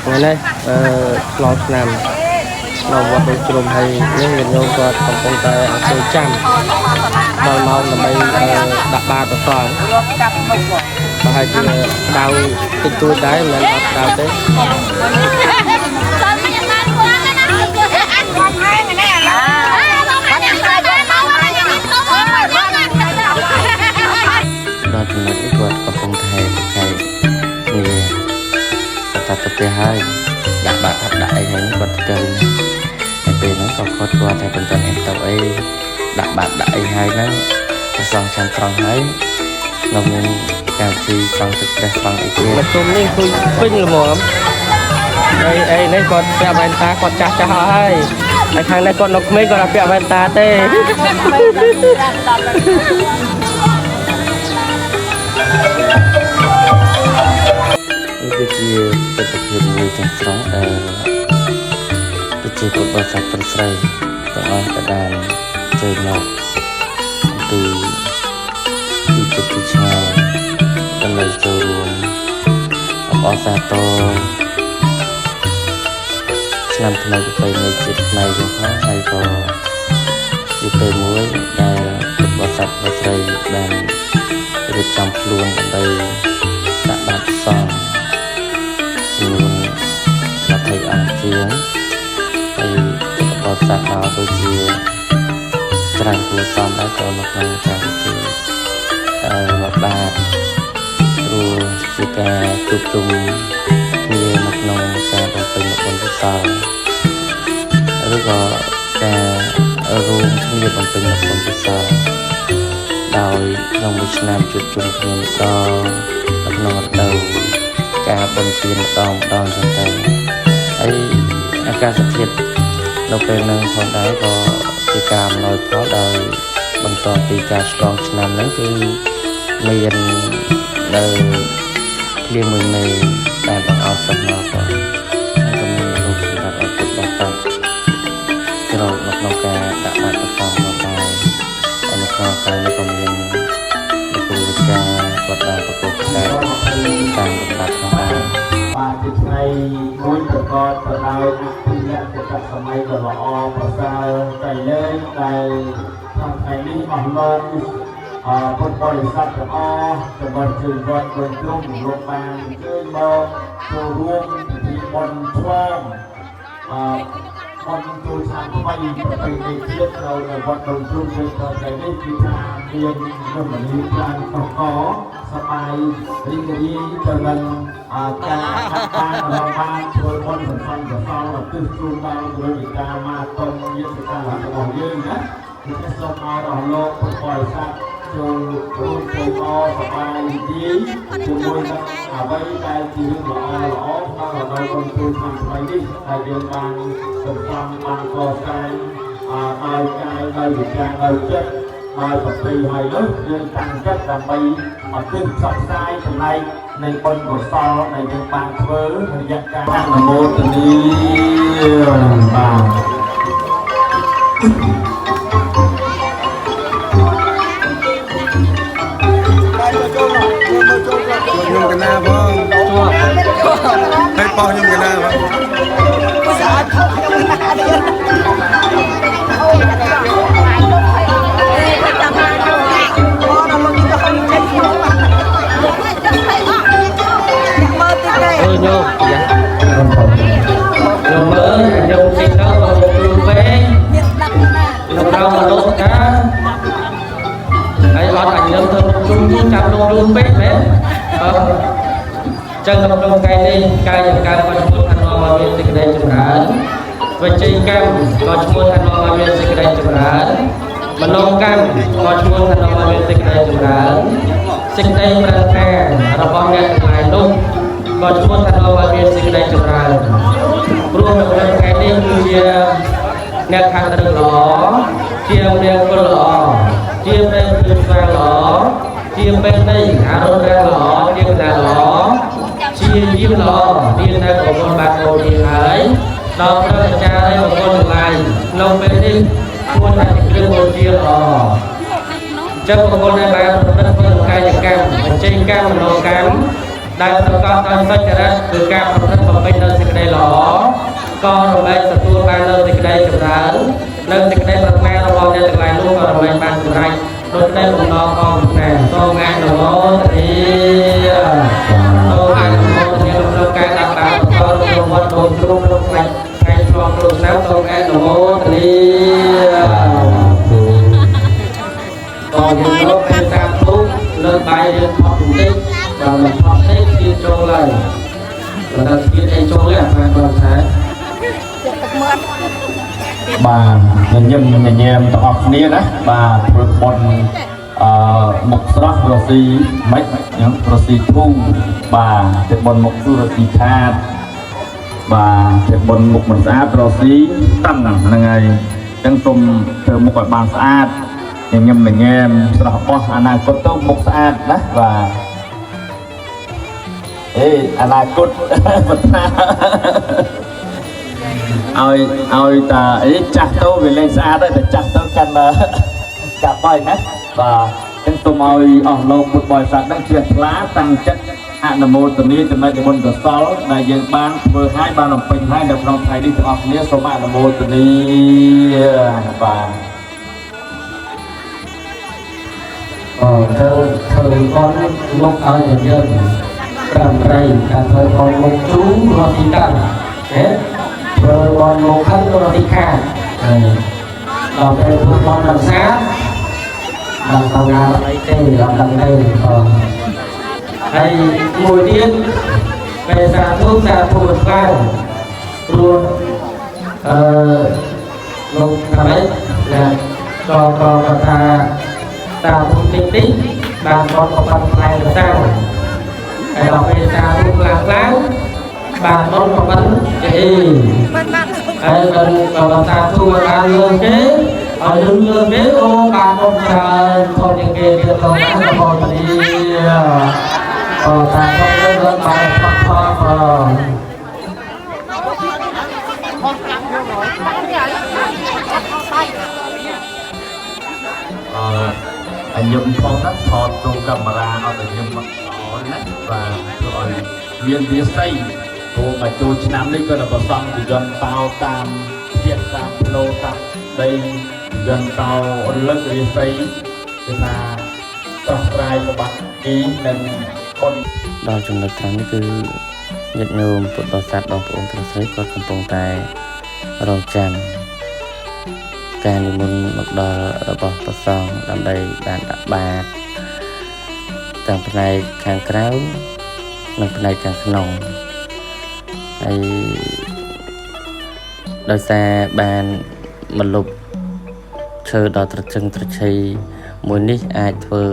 ថ្ងៃនេះឆ្លងឆ្នាំនៅវត្តដូនជ្រុំហើយនេះញាតិញោមគាត់កំពុងតែអង្គុយចាំដល់ម៉ោងដើម្បីដាក់បាតព្រះសង្ឃប្រហែលជាដៅតិចតួចដែរមិនមែនអត់ដៅទេដល់ចំណុចនេះគាត់កំពុងតែចែកគ្នាគាត់ទៅផ្ទះហើយដាក់បាតថាដាក់អីហើយគាត់ទៅហើយពេលហ្នឹងក៏គាត់គាត់តែមិនទាន់អេទៅអីដាក់បាតដាក់អីហើយហ្នឹងព្រះសង្ឃចាំត្រង់ហើយនៅមានកម្មវិធីសង់ទឹកព្រះសង្ឃអីទៀតមកជុំនេះគឺពេញល្មមអីនេះគាត់ពាក់វ៉ែនតាគាត់ចាស់ចាស់អស់ហើយហើយខាងនេះគាត់នៅក្មេងគាត់អត់ពាក់វ៉ែនតាទេនេះគឺជាទិដ្ឋភាពមួយទាំងស្រុងដែលប្រជាពុទ្ធបរិស័ទប្រុសស្រីទាំងអស់ក៏បានជើញមកពីទីជិតទីឆ្ងាយដើម្បីចូលរួមអបអរសាទរឆ្នាំថ្មីប្រពៃណីជាតិខ្មែរយើងផងហើយក៏ជាពេលមួយដែលពុទ្ធបរិស័ទប្រុសស្រីបានរៀបចំខ្លួនដើម្បីដាក់បាតសង្ឃចំនួន20អង្គជាងហើយពុទ្ធបរិស័ទមកដូចជាច្រើនគួរសមដែរក៏នៅក្នុងកម្មវិធីមកបាទព្រោះជាការជួបជុំគ្នានៅក្នុងការបំពេញបុណ្យកុសលឬក៏ការរួមគ្នាបំពេញបុណ្យកុសលដោយក្នុងមួយឆ្នាំជួបជុំគ្នាម្ដងនៅក្នុងរដូវការបុណ្យទានម្ដងម្ដងចឹងទៅហើយអាកាសធាតុនៅពេលហ្នឹងផងដែរក៏ជាការអំណោយផលដោយបន្ទាប់ពីការឆ្លងឆ្នាំហ្នឹងគឺមាននៅភ្លៀងមួយមេដែលបង្អោបសមកក៏ហើយក៏មានរូបសម្រាប់ឲ្យពុទ្ធបរិស័ទជ្រកនៅក្នុងការដាក់បាតព្រះសង្ឃមកដែរហើយនៅក្នុងកាយនេះក៏មានលោកគ្រូវិចារគាត់បានប្រកបតែតាមលំដាប់ផងដែរ បាទជាថ្ងៃមួយប្រកបទៅដោយអភិលក្ខៈសម័យដ៏ល្អប្រសើរតែលើកដែលក្នុងថ្ងៃនេះអស់លោកពុទ្ធបរិស័ទទាំងអស់សម្រាប់ជើងវត្តដូនជ្រុំលោកបានអញ្ជើញមកចូលរួមពិធីបុណ្យឆ្លងបុណ្យចូលឆ្នាំថ្មីប្រពៃណីជាតិនៅវត្តដូនជ្រុំយើងក្នុងថ្ងៃនេះគឺថាមានរមណីយច្រើនកកសប្បាយរីករាយទៅនឹងការហាត់បានរំបានធ្វើបុណ្យសន្សំកុសលឧទ្ទិសជូនដល់គ្រូវិកាមាតុងញាតិកាលរបស់យើងណាដូច្នេះសូមឲ្យអស់លោកពុទ្ធបរិស័ទចូលរួមចូលអសប្បាយរីករាយជាមួយនឹងអ្វីដែលជារឿងល្អល្អក្នុងរដូវបុណ្យចូលឆ្នាំថ្មីនេះដែលយើងបានសន្សំបានកសាងដោយកាយដោយវិញ្ញាណដោយចិត្តដោយប្រពៃហើយនោះយើងតាំងចិត្តដើម្បីឧទ្ទិសផ្សព្វផ្សាយចំណែកនៃបុណ្យកុសលដែលយើងបានធ្វើរយៈកាលអនុមោទនាបាទ ខ្ញុំកណាបងហើយប៉ោះខ្ញុំកណាបង ស្អាតខ្ញុំកណាទៀតអូចាំមកអូដល់លោកទៅហុំចេញខ្ញុំមើលតិចទេ អឺញោមយ៉ាញោមមើលញោមទីទៅគ្រូពេក មានដាក់ណា នៅក្រោមលោកតាហើយអត់អញនឹងធ្វើជុំជុំចាប់លោកយូរពេកមែនអឺចឹងក្នុងថ្ងៃនេះកាយកម្មក៏ឈ្មោះថានាំឲ្យមានសេចក្តីចម្រើនវិជ័យកម្មក៏ឈ្មោះថានាំឲ្យមានសេចក្តីចម្រើនមនោកម្មក៏ឈ្មោះថានាំឲ្យមានសេចក្តីចម្រើនសេចក្តីប្រាថ្នារបស់អ្នកទាំងឡាយនោះក៏ឈ្មោះថានាំឲ្យមានសេចក្តីចម្រើនព្រោះនៅក្នុងថ្ងៃនេះគឺជាអ្នកខាងរឿងល្អជាមង្គលល្អជាពេលគឺស្វាងល្អជាពេលនៃអារម្មណ៍រាំងល្អជាកណ្ដាលល្អជាយាមល្អមានតែប្រពន្ធបានកូនជាហើយដល់ព្រះអាចារ្យនៃប្រពន្ធទាំងឡាយក្នុងពេលនេះគួរតែជាគ្រឿងបូជាល្អចឹងប្រពន្ធដែលបានប្រព្រឹត្តធ្វើកាយកម្មបញ្ចេញកម្មមនោកម្មដែលប្រកបដោយសុចរិតគឺការប្រព្រឹត្តបំពេញដោយសេចក្តី ល្អក៏រមែងទទួលបាននៅសេចក្តីចម្រើននៅសេចក្តីប្រាថ្នារបស់អ្នកទាំងឡាយនោះក៏រមែងបានសម្រេចដោយក្តីបំណងផងណាសូមអនុមោទនាសូមអនុមោទនាក្នុងការដាក់បាតបន្តក្នុងវត្តដូនជ្រុំក្នុងថ្ងៃថ្ងៃឆ្លងចូលឆ្នាំសូមអនុមោទនាតយើងលោកពេលសាធុលើកបាយយើងថប់បន្តិចបើមិនថប់ទេគឺចូលហើយបើថាស្គៀតអីចូលទេអាត្មាគាត់ថា បាទញញឹមញញែមទាំងអស់គ្នាណាបាទធ្វើបុណ្យអឺមុខស្រស់រស៊ីមិនញ៉ឹងរស៊ីធូបាទធ្វើបុណ្យមុខធូរស៊ីខាតបាទធ្វើបុណ្យមុខមិនស្អាតរស៊ីតឹងហ្នឹងហើយអញ្ចឹងសូមធ្វើមុខឲ្យបានស្អាតញញឹមញញែមស្រស់បោះអនាគតទៅមុខស្អាតណាបាទអេអនាគតប្រាថ្នា ឲ្យឲ្យតាអីចាស់ទៅវាលែងស្អាតហើយតែចាស់ទៅកាន់ចាប់ហើយណាបាទអញ្ចឹងសូមឲ្យអស់លោកពុទ្ធបរិស័ទនឹងជ្រះថ្លាតាំងចិត្តអនុមោទនាចំណែកបុណ្យកុសលដែលយើងបានធ្វើឲ្យបានបំពេញហើយនៅក្នុងថ្ងៃនេះទាំងអស់គ្នាសូមអនុមោទនាបាទ អធ្វើធ្វើបុណ្យមុខឲ្យញញឹមត្រឹមត្រូវការធ្វើបុណ្យមុខជូររត់ទីតាំងណាធ្វើបុណ្យមុខខិនរត់ទីខាតដល់ពេលធ្វើបុណ្យមិនស្អាតដល់ទៅណាអីទេអត់ដឹងទេបងហើយមួយទៀតពេលសាធុសាធុមិនខ្លាំងព្រោះអឺលោកថាម៉េចណាក៏ក៏គាត់ថាសាធុតិចតិចបានគាត់ក៏ប៉ុនផ្លែទៅសាំងហើយដល់ពេលសាធុខ្លាំងខ្លាំងបានគាត់ក៏ប៉ុនគេហើយដល់ដល់សាធុបានលើគេឲ្យលឺលើគេអូបានអត់ច្រើនធំជាងគេទៀតទៅអនុមោទនាអូតាមទៅលើបានផកផក អឺអញញឹមផងណាថតចូលកាមេរ៉ាអត់តែញឹមល្អណាបាទធ្វើឲ្យមានវាស័យព្រោះមកចូលឆ្នាំនេះក៏ប្រសង់យន្តតោតាមផ្ទះតាមផ្លូវតាមដីយន្តតោរលឹករាសីគឺថាដោះស្រាយប្របាត់ទីនិងបុណ្យ ដល់ចំណុចត្រង់នេះគឺញាតិញោមពុទ្ធបរិស័ទបងប្អូនប្រុសស្រីគាត់កំពុងតែរងចាំការនិមន្តមកដល់របស់ព្រះសង្ឃដើម្បីបានដាក់បាតទាំងផ្នែកខាងក្រៅនិងផ្នែកខាងក្នុងហើយដោយសារបានមលុបឈើដ៏ត្រជឹងត្រឆៃមួយនេះអាចធ្វើ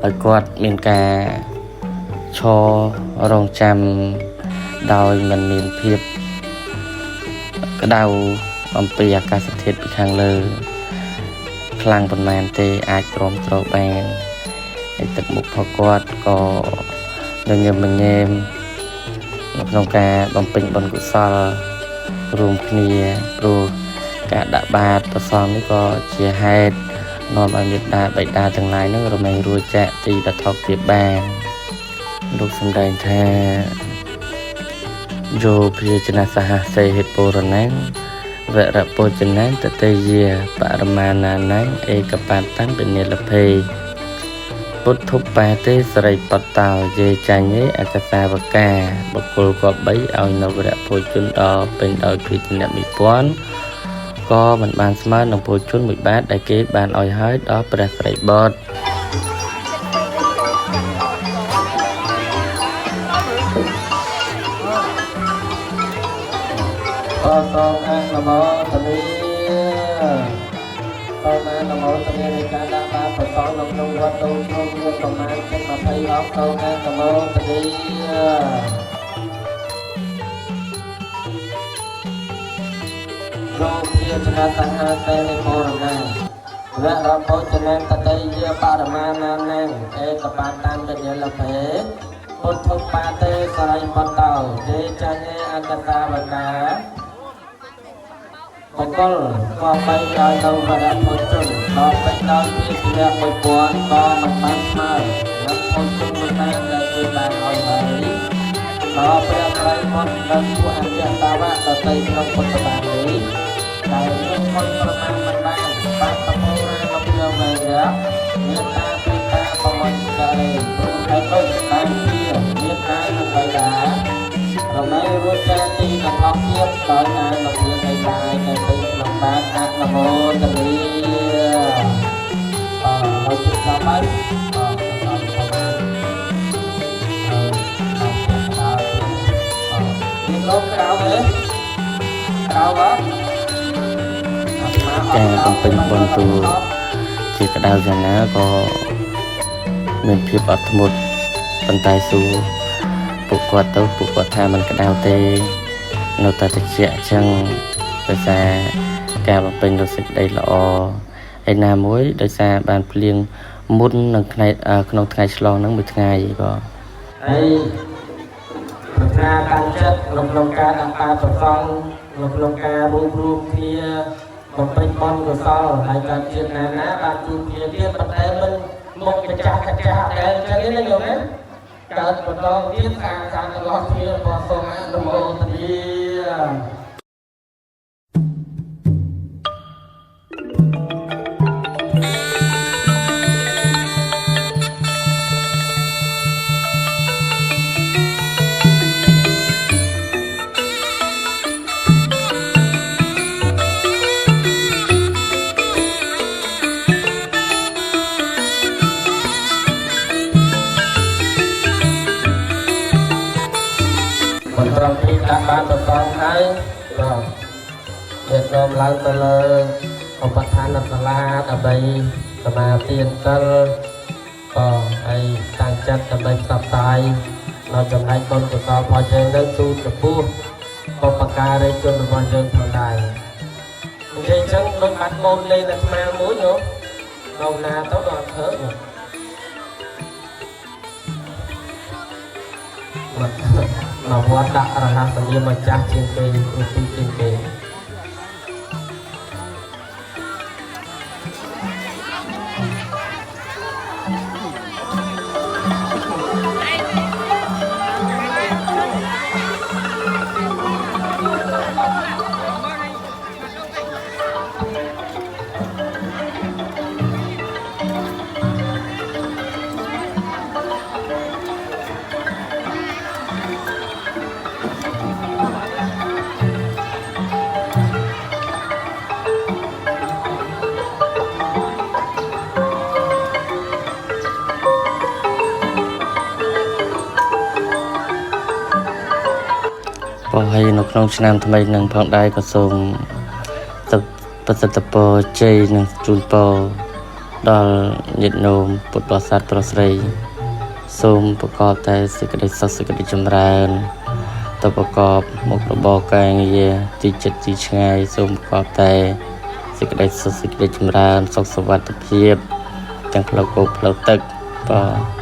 ឲ្យគាត់មានការឈររងចាំដោយមិនមានភាពក្តៅអំពីអាកាសធាតុពីខាងលើខ្លាំងប៉ុន្មានទេអាចទ្រាំទ្របានហើយទឹកមុខរបស់គាត់ក៏ញញឹមញែមនៅក្នុងការបំពេញបុណ្យកុសលរួមគ្នាព្រោះការដាក់បាតព្រះសង្ឃនេះក៏ជាហេតុនាំឲ្យមេដាបិតាទាំងឡាយនឹងរមែងរួចចាកទីដ៏ថោកទាបបានលោកសម្ដែងថាយោភាចនសហសេហិពុរណੰវរពុជនំតតេយាបរមាណានំឯកបតាំពិនិលភេពុទ្ធុបាទេសរិបតោយេចាញេអកសាវកាបុគ្គលគប្បីឲ្យនៅវរៈភោជនដ៏ពេញដោយភាជនៈ1000ក៏មិនបានស្មើនឹងភោជនមួយបាតដែលគេបានឲ្យហើយដល់ព្រះស្រីបុត្រ អសូមអនុមោទនាសូមអនុមោទនានៃការដាក់បាតប្រសងនៅក្នុងវត្តដូនជ្រុំមានប្រមាណជិត20អង្គសូមអនុមោទនាលោកជាចនសហសេនិបរណាវរពុជនន្តតិយាបរមាណានំឯកបតាំកញ្ញលភេពុទ្ធុបាទេសរិបតោយេចាញេអកតាវកាបុគ្គលក៏បីឲ្យនៅវរៈភោជនដល់ពេញដោយភាជនៈ1000ក៏មិនបានស្មើនឹងភោជនមួយបានដែលគេបានឲ្យហើយ ដល់ព្រះត្រៃមន្តនិងពួកអរិយសាវកដទៃក្នុងពុទ្ធបាលនេះដែលមានគុណប្រមាណមិនបានបាតមោរានុភាវេរៈមេត្តាបិតាបមញ្ចរិព្រោះហេតុដូចបានជាមេត្តានិងបិតារមែរួចចាទីទាំងអស់ទៀតដោយអានុភាពនៃកាយនៅពេលក្នុងបាតអនុមោទនាអឺនៅជិតដល់ហើយអឺដល់ដល់លោកក្រៅទេក្រៅហ៎ ការបំពេញបុណ្យទូជាក្តៅយ៉ាងណាក៏មានភាពអត់ធ្មត់ប៉ុន្តែសួរពួកគាត់ទៅពួកគាត់ថាมันក្តៅទេនៅតែត្រជាក់អញ្ចឹងដោយសារការបំពេញនូវសេចក្តីល្អហើយណាមួយដោយសារបានភ្លៀងមុននឹងថ្ងៃក្នុងថ្ងៃឆ្លងហ្នឹងមួយថ្ងៃក៏ ហើយប្រាថ្នាតាំងចិត្តនៅក្នុងការដាក់បាតប្រសង់នៅក្នុងការរួបរួមគ្នាបំពេញបុណ្យកុសលហើយកើតជាតិណាណាបានជួបគ្នាទៀតប៉ុន្តែមិនមុខកចាស់កចាស់ដែលអញ្ចឹងទេណាញោមណាកើតបន្តទៀតស្អាតស្អាតទាំងអស់គ្នាបងសូមអនុមោទនា មិនត្រឹមពីដាក់បានប្រសងហើយក៏រៀបចំឡើងទៅលើឧបឋានសាលាដើម្បីសមាទានសិលក៏ហើយតាំងចិត្តដើម្បីផ្សព្វផ្សាយដល់ចំណែកបុណ្យកុសលរបស់យើងនឹងទូចំពោះបុព្វការីជនរបស់យើងផងដែរនិយាយអញ្ចឹងដូចបាត់កូនលេងអាត្មាមួយញោមដល់ណាទៅដល់ធ្វើញោមមកវត្តដាក់រហស្សនាមម្ចាស់ជាងគេគ្រូពីជាងគេ ក៏ហើយនៅក្នុងឆ្នាំថ្មីនឹងផងដែរក៏សូមទឹកប្រសិទ្ធពរជ័យនិងជូនពរដល់ញាតិញោមពុទ្ធបរិស័ទប្រុសស្រីសូមប្រកបតែសេចក្តីសុខសេចក្តីចម្រើនទៅប្រកបមុខរបរការងារទីចិត្តទីឆ្ងាយសូមប្រកបតែសេចក្តីសុខសេចក្តីចម្រើនសុខសុវត្ថិភាពទាំងផ្លូវគោកផ្លូវទឹកបាទ